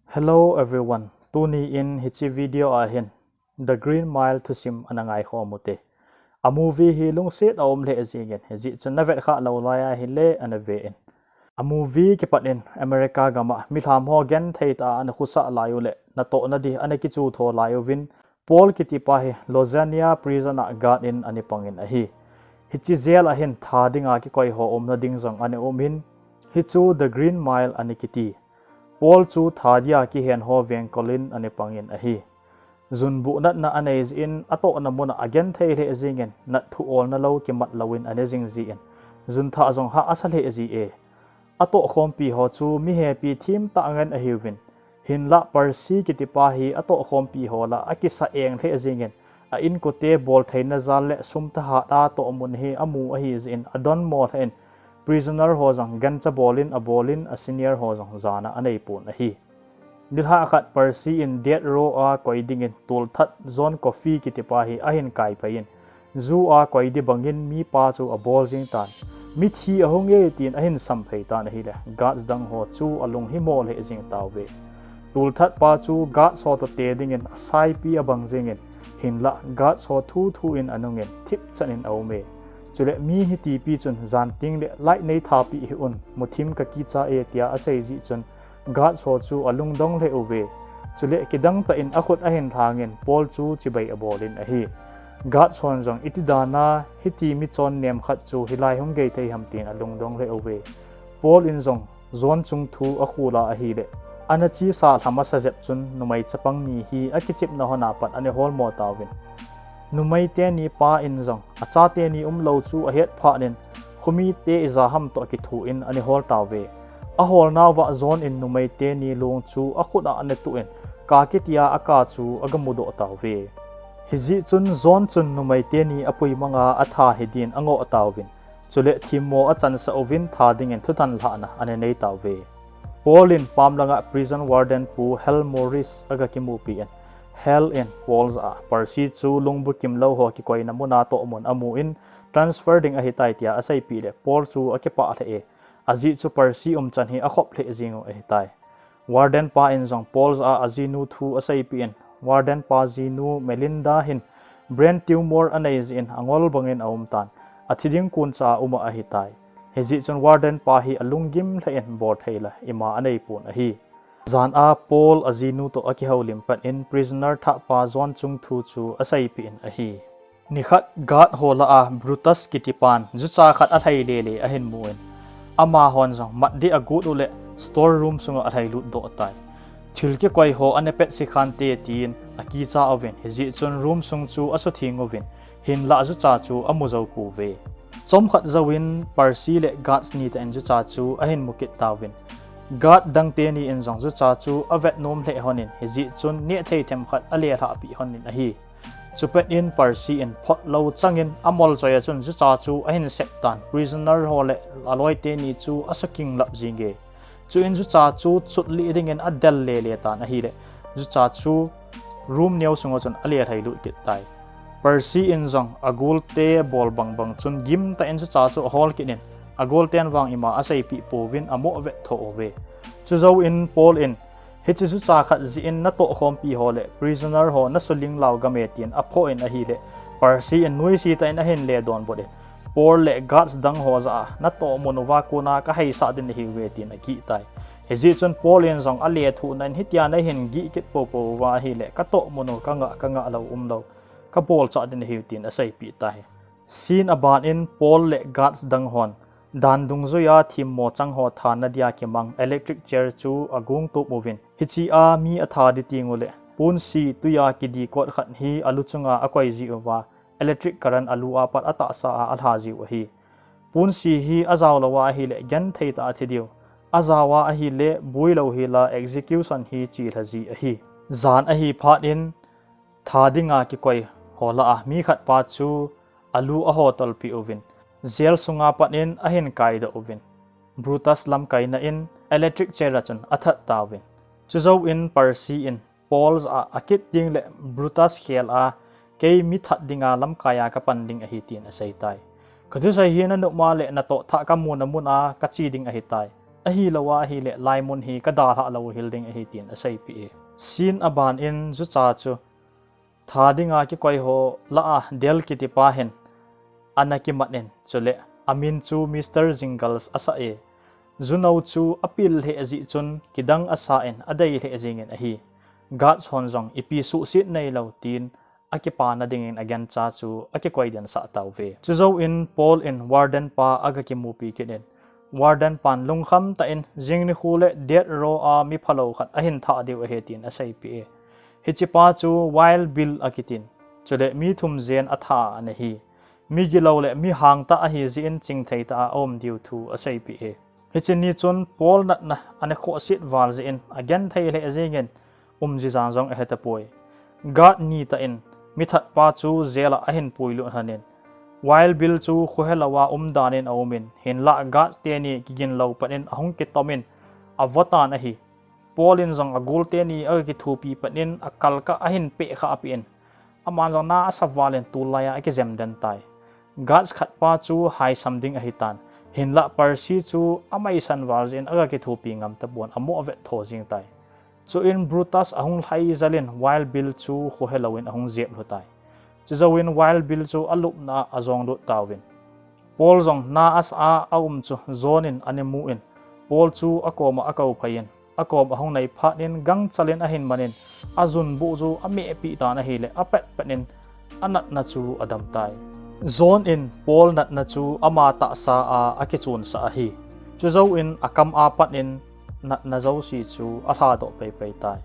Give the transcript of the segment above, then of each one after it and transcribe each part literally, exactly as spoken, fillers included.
Hello everyone. Tuni in hiche video a hin The Green Mile thusim ana ngaikhom ute. A movie hi lungset a um lheh jingin, hijeh chun na vet khah lou lai ahile ana ve in. A movie kipat in America gam a milham ho genthei tah a ana khosah lai u le natohna di ana kichu tho lai uvin, Paul kitipa hi Louisiana prison a guard in ana pangin ahi. Hiche jail a hin tha dinga kikoi ho umna ding jong ana um in, hichu The Green Mile ana kiti. Paul chu tha dia kihen ho vengkol in ana pangin ahi. Jun buh natna anei jeh in atohna mun a agenthei lheh jingin, nat thu olna lou kimat louvin ana jing jin, jun thah jong hah asa lheh ji e. Atohkhompi ho chu mi hepi thim tah ngen ahiuvin, hinlah Percy kitipa hi atohkhompi ho lah a akisa eng lheh jingin, a inkote boltheina jal le sum thahat a tohmun hi amu ahi jeh in adonmo lheh in, prisoner ho jong gancha bol in abol in, a senior ho jong jana anei pon ahi. Nilhah khat Percy in death row a koi dingin tolthat John Coffey kitipa hi ahin kaiphei in, ju a koi di bangin mipa chu abol jing tan. Mithi ahung e tin ahin samphei tan ahile, guards dang ho chu alung hi mo lheh jing tauve. Tolthat pa chu guards ho toh te dingin asaipi abang jingin, hinlah guards ho thuthu in anungin thipchan in aum e. Chule mi hitipi chun jan teng le light nei thapeh hih un, muthim kakicha e tia asei jeh chun, guards ho chu alungdong lheh uve. Chule kidang tah in akhut ahin lhangin Paul chu chibai abol in ahi. Guards hon jong iti dan a hiti michon nem khat chu hilai hung gei thei ham tin alungdong lheh uve. Paul in jong John chung thu akhol a ahile, ana chesa lham asa jep chun numei chapang ni hi akichepna hon a pat ana holmo tauvin. Numei teni pa in jong achate ni umlou chu ahet phat in, khomite ija ham toh kithu in ana hol tauve. Aholnauva John in numei teni long chu akhut a ana tuh in, ka kiti a aka chu aga mudoh tauve. Hijeh chun John chun numei teni apui manga atha hi din angoh tauvin, chule themmo achansah uvin tha dingin thutan lhahna ana nei tauve. Paul in pam langa prison warden pu Hal Morris aga kimupi in, Hal in Paul jah a Percy chu lungbu kimlou ho kikoina mun a tohmun amu in, transfer ding ahitai tia aseipeh le Paul chu akipah lheh e. Ajeh chu Percy umchan hi akhop lheh jing u ahitai. Warden pa in jong Paul jah a ajinu thu aseipeh in, warden pa jinu Melinda hin brain tumor anei jeh in angol bangin aum tan, athi ding koncha a um ahitai. Hijeh chun warden pa hi alunggim lheh in bolthei la ima anei pon ahi. Jan a Paul ajinu toh akihoulim pat in prisoner thah pa John chung thu chu aseipeh in ahi. Nikhat guard ho lah a Brutus kitipan jucha khat alhai lele ahin mu in, amahon jong mat ding agot u le store room sunga alhailut doh tai. Thil kikoi ho ana pet sikhan te tin akicha uvin, hijeh chun room sung chu asutheng uvin, hinlah jucha chu amu jou pouve. Chomkhat jouvin Percy le guards ni tah in jucha chu ahin mu kit tauvin, guard dang teni in jong jucha chu avet nom lheh hon in, hijeh chun nehthei themkhat alelhah peh hon in ahi. Chupet in Percy in photlou changin amolchoi a chun jucha chu ahin sep tan, prisoner ho le aloi teni chu asukinglap jing e. Chuin jucha chu chutlih dingin adel lele tan ahile, jucha chu room neo sunga chun alelhailut kit tai. Percy in jong agolte bol bangbang chun gimtah in jucha chu ahol kit in, agolten vang ima aseipeh pouvin amoh vet tho uve. Chujouvin Paul in, hiche jucha khat jeh in natohkhompi ho le prisoner ho nasuling lau game tin aphoh in ahile, Percy in nuisat tah in ahin le donbut in, Paul le guards dang ho jah a natohmun uva kona kahaisah ding nahiuve tin agih tai. Hijeh chun Paul in jong alethuhna in, hitia nahin gih kit poupou uva ahile katohmun u kangah, kangah lou umlou, kabolchah ding nahiu tin aseipeh tai. Scene aban in Paul le guards dang hon dan dungjuia themmo chang ho thanna dia kimang electric chair chu agong tup uvin, hichea mi atha ding teng u le ponsi tuia kidi kot khat hi alu chunga akoi jiu va, electric current alu a pat atahsa a alha jiu ahi. Ponsi hi ajao lou a ahile genthei tah a thi diu, ajao a ahile builou hela execution hi chelha ji ahi. Jan ahi phat in tha dinga kikoi ho lah a mi khat pa chu alu ahotolpeh uvin, jail sunga pat in ahin kaidoh uvin, Brutus lamkaina in electric chair a chun athat tauvin. Chujouvin Percy in Paul jah a akit teng le Brutus khel a, kei mi that dinga lamkai a kapan ding ahi tin aseitai. Kathusei hi nanop ma le natoh thah kamuna mun a kache ding ahitai. Ahilou ahile, laimun hi kadalhah lou hel ding ahi tin aseipeh e. Scene aban in jucha chu tha dinga kikoi ho lah a Dell kitipa hin ana kimat in, chule amin chu Mister Jingles asah e. Junou chu apil lheh jeh chun kidang asa in adei lheh jingin ahi. Guards hon jong ipi suhset neilou tin akipana dingin agancha chu akikoi den sah tauve. Chujouvin Paul in warden pa aga kimupi kit in, warden pan lungkham tah in jing nikho le death row a mi phalou khat ahin thah diu ahi tin aseipeh e. Hichepa chu Wild Bill akitin, chule mi thum jen atha ana hi. Mi gilou le mi hangtah ahi jeh in chingthei tah a aum diu thu aseipeh e. Hiche ni chun Paul natna ana khohset val jeh in agenthei lheh jingin umji jan jong ahetapoi. Guard ni tah in mithat pa chu jail a ahin puilut lhon in, Wild Bill chu khohelou a umdan in aumin, hinlah guard teni kigin lou pat in ahung kitom in avotan ahi. Paul in jong agol teni aga kithopi pat in akalkah ahin peh khah peh in, aman jong na asa val in tullai a akijem den tai. Guards khat pa chu haisam ding ahitan, hinlah Percy chu amaisan val jeh in aga kithopi ngam tapon, amoh vet tho jing tai. Chuin Brutus ahung lhai jal in Wild Bill chu khohelou in ahung jep lhu tai. Chujouvin Wild Bill chu alupna a ajong lut tauvin, Paul jong na asa a aum chu John in ana mu in, Paul chu akom a akou phei in, akom ahung nei phat in gangchal in ahin man in, ajunbu chu amehpi tan ahile, apet pet in anatna chu adam tai. John in Paul natna chu ama tahsa a akichonsah ahi. Chujouvin akam a pat in natna jouse chu alhadoh peipei tai.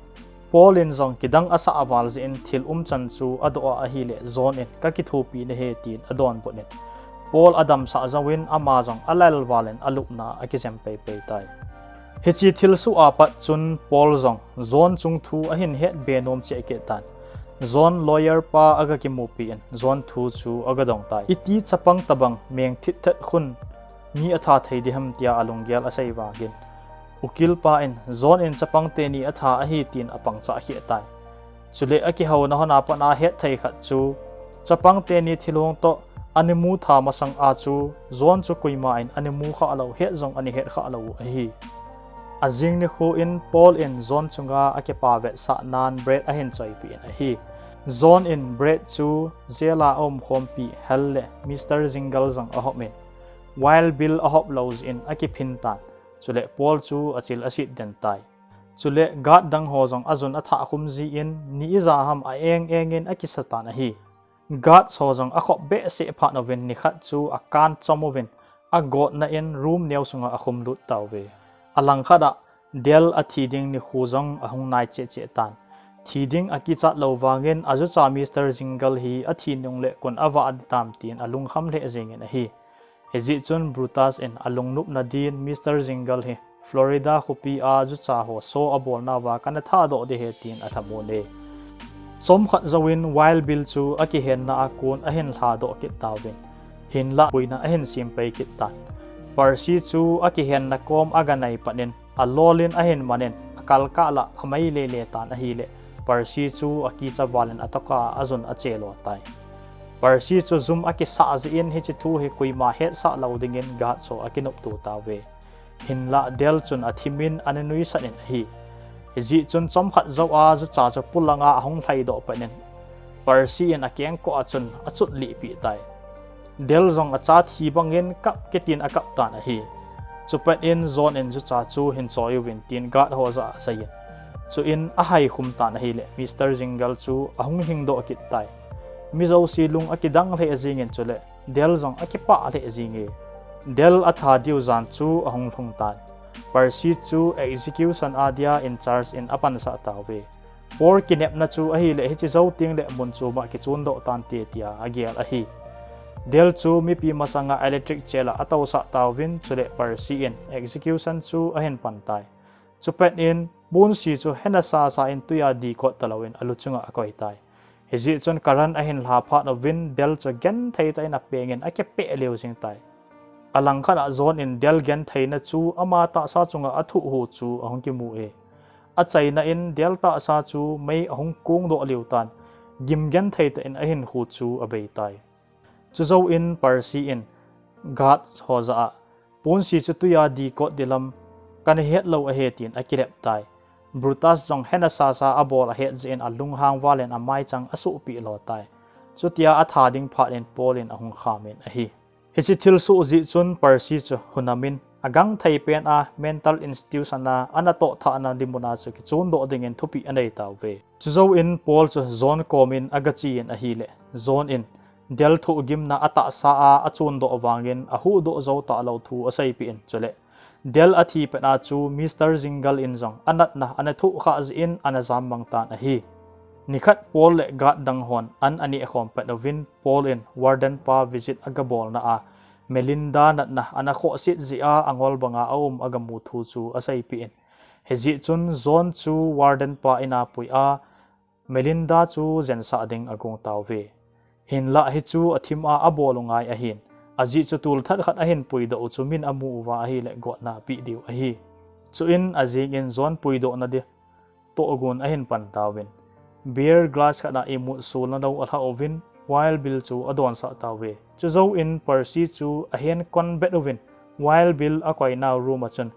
Paul in jong kidang asah val jeh in thil umchan chu adoh a ahile, John in kakithopi nahi tin adonbut in, Paul adamsah jouvin ama jong alel val in alupna a akijem peipei tai. Hiche thilsoh a pat chun Paul jong John chung thu ahin hetbe nom cheh kit tan. John lawyer pa aga kimupi in John thu chu aga dong tai. Iti chapang tobang meng thitthet khun mi atha thei diham tia alunggel asei vangin, ukil pa in John in chapang teni atha ahi tin apangchah kheh tai. Chule akihouna hon a pat a hetthei khat chu, chapang teni thilong toh ana mu tha masang a chu John chu koima in ana mu khah lou, het jong ana het khah lou ahi. Ajing nikho in Paul in John chunga akipa vetsah nan Brad ahin choipi in ahi. John in Brad chu jail a aumkhompi Hal le Mister Jingle jong ahop in, Wild Bill ahop lou jeh in akiphin tan. Chule Paul chu achil aset den tai. Chule guard dang ho jong ajun athah khum jeh in ni ija ham a-eng eng in akisa tan ahi. Guard ho jong akhop behseh phat uvin nikhat chu akan chom uvin agotna in room neo sunga akhum lut tauve. Alangkhat a Dell athi ding nikho jong ahung nai cheh cheh tan. Thi ding akichat lou vangin ajucha Mister Jingle hi athi nung le kon avah ding tam tin alungkham lheh jingin ahi. Hijeh chun Brutus in alungnopna din Mister Jingle hi Florida khopi a jucha ho show abolnauva kana thadoh ding ahi tin alhamon e. Chomkhat jouvin Wild Bill chu akihenna a kon ahin lhadoh kit tauvin, hinlah boina ahin sem pai kit tan. Percy chu akihenna kom aga nai pat in alol in ahin man in, akalkah lah amai lele tan ahile, Percy chu akicha val in atoka ajun ache lo tai. Percy chu jum akisah jeh in hiche thu hi koima hetsah lou dingin guard ho akinopto tauve. Hinlah Dell chun athim in ana nuisat in ahi. Hijeh chun chomkhat jou a jucha chu polanga ahung lhaidoh pat in, Percy in akengkoh a chun achut lihpeh tai. Dell jong acha thi bangin kap kitin akap tan ahi. Chupet in John in jucha chu hin choi uvin tin guard ho jah a asei in, chuin ahai khum tan ahile Mister Jingle chu ahung hingdoh kit tai. Mi jouse lung akidang lheh jingin chule Dell jong akipah lheh jinge. Dell atha diu jan chu ahung lhung tan. Percy chu execution a dia in charge in apansah tauve. Paul kinepna chu ahile hiche jou tengle mun chom a kichondoh tante tia agel ahi. Dell chu mipi masanga electric chair a atousah tauvin chule Percy in execution chu ahin pan tai. Chupet in Ponsi chu hena sasa in tui a dikot talou in alu chunga akoi tai. Hijeh chun current ahin lha phat uvin Dell chu genthei tah in apeng in akipeh lheh jing tai. Alangkhat a John in Dell gentheina chu ama tahsa chunga athoh ho chu ahung kimu e. Achaina in Dell tahsa chu mei ahung kongdoh lheh tan, gim genthei tah in ahinkho chu abei tai. Chujouvin Percy in guard ho jah a, Ponsi chu tui a dikot ding lam kana het lou ahi tin akilep tai. Brutus jong hena sasa abol ahet jeh in alunghang val in amaichang asuhpeh lo tai. Chutia atha ding phat in Paul in ahung kham in ahi. Hiche thilsoh jeh chun Percy chu hunam in agangthei pen a mental institution a anatoh thahna lim mun a chu kichondoh dingin thupeh anei tauve. Chujouvin Paul chu John kom in agache in ahile, John in Dell thohgimna atahsa a achondoh vangin ahuhdoh jou talou thu aseipeh in, chule Dell athi pet a chu Mister Zingle in jong anatna ana thoh khah jeh in ana jammang tan ahi. Nikhat Paul le guard dang hon an aneh khom pet uvin Paul in warden pa visit agabolna a Melinda natna ana khohset jeh a angol banga aum agamu thu chu aseipeh in. Hijeh chun John chu warden pa in a pui a Melinda chu jensah ding agong tauve. Hinlah hichu athim a abol u ngai ahin, ajeh chu tulthat khat ahin puidoh u chu min amu uva ahile gotna apeh diu ahi. Chuin ajing in John puidohna di tohgon ahin pan tauvin, beer glass khat a imut solna lou alha uvin Wild Bill chu adonsah tauve. Chujouvin Percy chu ahen kon bet uvin Wild Bill akoinau room a chun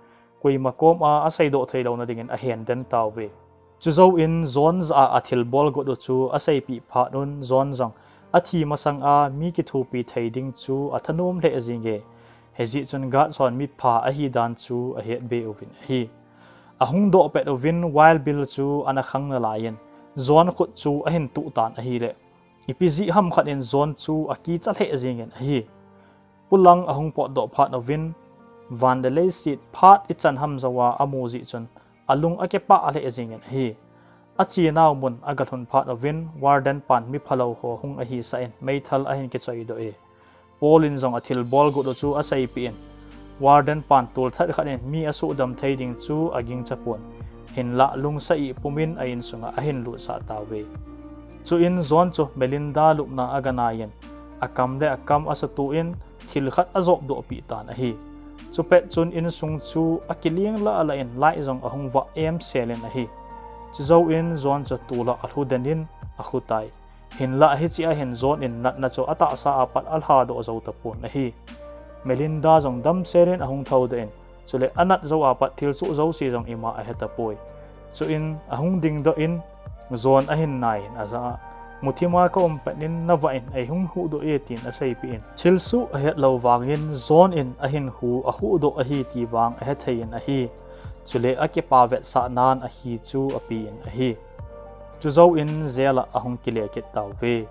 koima kom a aseidoh theilouna dingin ahen den tauve. Chujouvin John jah a athilbol got u chu aseipeh phat un John jong athi masang a mi kithopi thei ding chu athanom lheh jinge. Hijeh chun guard hon mipha ahidan chu ahet be uvin ahi. Ahung doh pet uvin Wild Bill chu ana khang nalaiyin John khut chu ahin tuh tan ahile, ipi jeh ham khat in John chu akicha lheh jengin ahi. Pulang ahung potdoh phat uvin van le leiset phat ichan ham jouva amu jeh chun alung akipah lheh jengin ahi. Achenau mun agalhun phat uvin warden pan miphalou ho hung ahisah in meithal ahin kichoidoh e. Paul in jong athilbol got u chu aseipeh in, warden pan tulthat khat in mi asuhdam thei ding chu agingcha pon, hinlah lungsa ih pumin a insunga ahin lutsah tauve. Chuin John chu Melinda lupna aganaiyin, akam le akam asutuh in thil khat ajopdoh peh tan ahi. Chupet chun insung chu akiling lahlah in light jong ahung vah emsel in ahi. Chujouvin John chu tol a alhu den in akhu tai. Hinlah hichea hin John in natna chu atahsa a pat alhadoh jou tapon ahi. Melinda jong damsel in ahung thoudoh in, chule anat jou a pat thilsoh jouse jong ima ahetapoi. Chuin ahung dingdoh in John ahin naiyin ajah a, muthim a kaum pet in navah in eihung huhdoh e tin aseipeh in, thilsoh ahetlou vangin John in ahinkho ahuhdoh ahi ti vang ahethei in ahi. Chule akipa vetsahnan ahi chu apen ahi. Chujouvin jail a ahung kile kit tauve.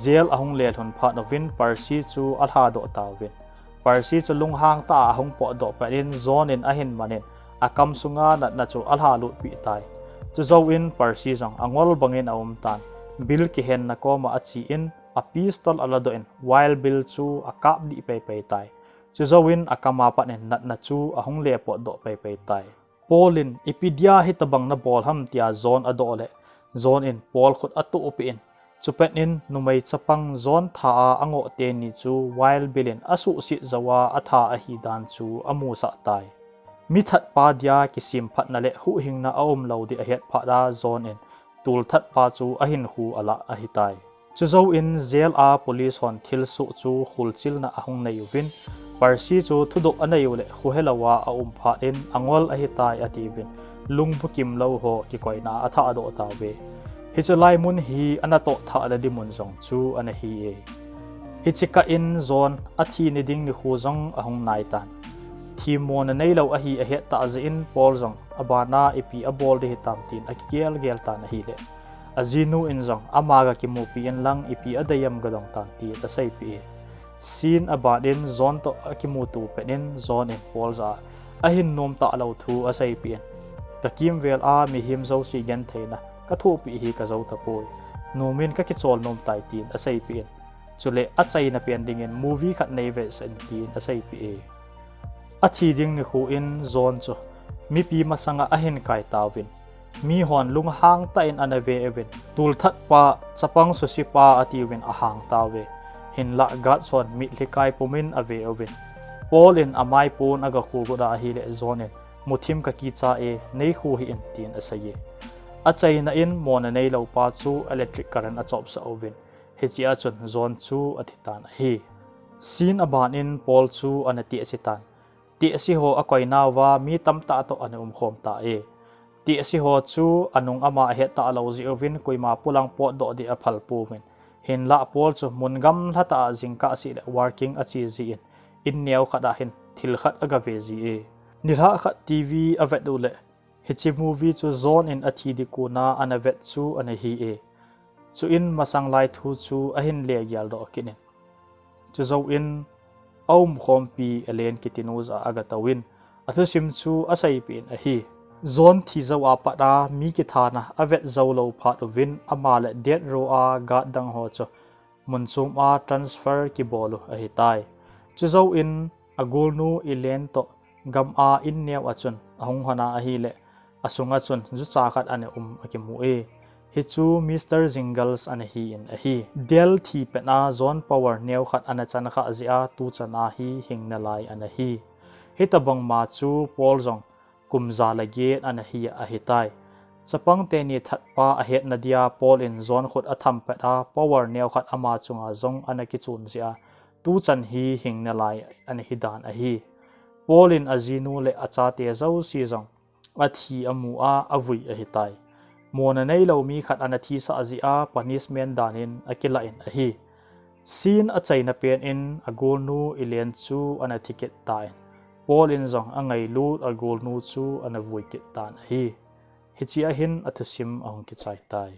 Jail ahung lelhun phat uvin Percy chu alhadoh tauvin, Percy chu lunghang tah a ahung potdoh pet in John in ahin man in akam sunga natna chu alhalutpeh tai. Chujouvin Percy jong angol bangin aum tan, Bill kihenna koma ache in apistol aladoh in Wild Bill chu akap dih peipei tai. Chujouvin akam a pat in natna chu ahung le potdoh peipei tai. Paul in ipi dia hitobang nabol ham tia John adoh le, John in Paul khut atuhpeh in, chupet in numei chapang John tha a angoh teni chu Wild Bill in asuhset jouva atha ahidan chu amusah tai. Mithat pa dia kisemphatna le huhhingna aumlou ding ahet phat a John in tulthat pa chu ahinkho alah ahitai. Chujouvin jail a police hon thilsoh chu kholchilna ahung nei uvin, Percy chu thudoh anei u le kho helouva aum phat in angol ahitai atiuvin, lungbu kimlou ho kikoina athahdoh tauve. Hiche lai mun hi anatoh thahna di mun jong chu ana hi e. Hiche kah in John athi ni ding nikho jong ahung naitan. Themmo na neilou ahi ahet tah jeh in Paul jong abana ipi abol ding hitam tin akigelgel tan ahile, ajinu in jong ama gakimupi inlang ipi adei am gadong tan tin aseipeh e. Scene aban in John toh akimuto pet in John in Paul jah a ahin nom talou thu aseipeh in, kakimvel a mihem jouse gentheina kathohpeh hi kajou tapoi. Nomin kakichol nom tai tin aseipeh in, chule achaina pen dingin movie khat neivetsah in tin aseipeh e. Athi ding nikho in John chu mipi masanga ahin kai tauvin, mihon lunghang tah in ana ve uvin, tulthat pa, chapang suse pa atiuvin ahang tauve. Hinlah guard hon mitlhi kai pumin ave uvin, Paul in amai pon agakhu got a ahile John in, muthim kakicha e, neikhu hih in tin asei e. Achaina in mona neilou pa chu electric current achopsah uvin, hichea chun John chu athitan ahi. Scene aban in Paul chu ana tehse tan. Tehse ho akoinauva mi tamtah toh ana umkhom tai. Tehse ho chu anung ama ahet talou jeh uvin koima polang potdoh ding aphal pouvin. Hinlah Paul chu mun gamlatah a jingkah seh le working ache jin, in neo khat a hin thil khat agave jie. Nilhah khat TV avet uleh, hiche movie chu John in athi ding kona ana vet chu ana hi e. Chuin masang lai thu chu ahin legel doh kit in. Chujouvin aumkhompi Elaine kitinu jah a agatouvin, athusim chu aseipeh in ahi. John thi jou a pat a mi kithana avet jou lou phat uvin ama le death row a guard dang ho chu mun chom a transfer kibol u ahitai. Chujouvin agolnu Elaine toh gam a in neo a chun ahung hon a ahileh, asunga chun jucha khat ana um akimu e. Hichu Mister Jingles ana hi in ahi. Dale thi pet a John power neo khat ana chan khah jeh a tuchan a hi hing nalai ana hi. Hitobang ma chu Paul jong kum ja le get ana hi ahitai. Chapang teni thatpa ahetna dia Paul in John khut atham pet a power neo khat ama chunga jong ana kichon jeh a tuchan hi hing nalai ana hi dan ahi. Paul in ajinu le achate jouse jong athi amu a avui ahitai. Mona neilou mi khat ana thisah jeh a punishment dan in akilah in ahi. Scene achaina pen in agolnu Elaine chu ana thi kit tan, Paul in jong angailut agolnu chu ana vui kit tan ahi. Hiche a hin athusim ahung kichai tai.